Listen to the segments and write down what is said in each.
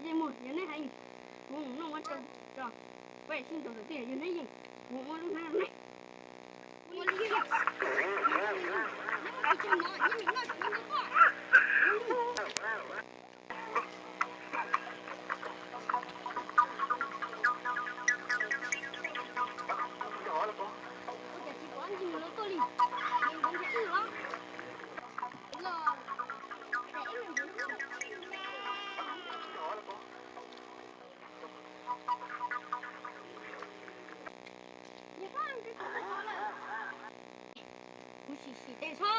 Yeej muaj yog neb hais, kuv mus noj ua tso, peb sib ntaus tus tij yog neb yeej, kuv ua lub hnab ne. Kuv sim sim tes tso.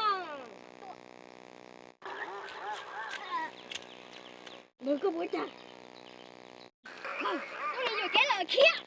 Nws koj puas cas? Koj li yuam kev lawm khiab.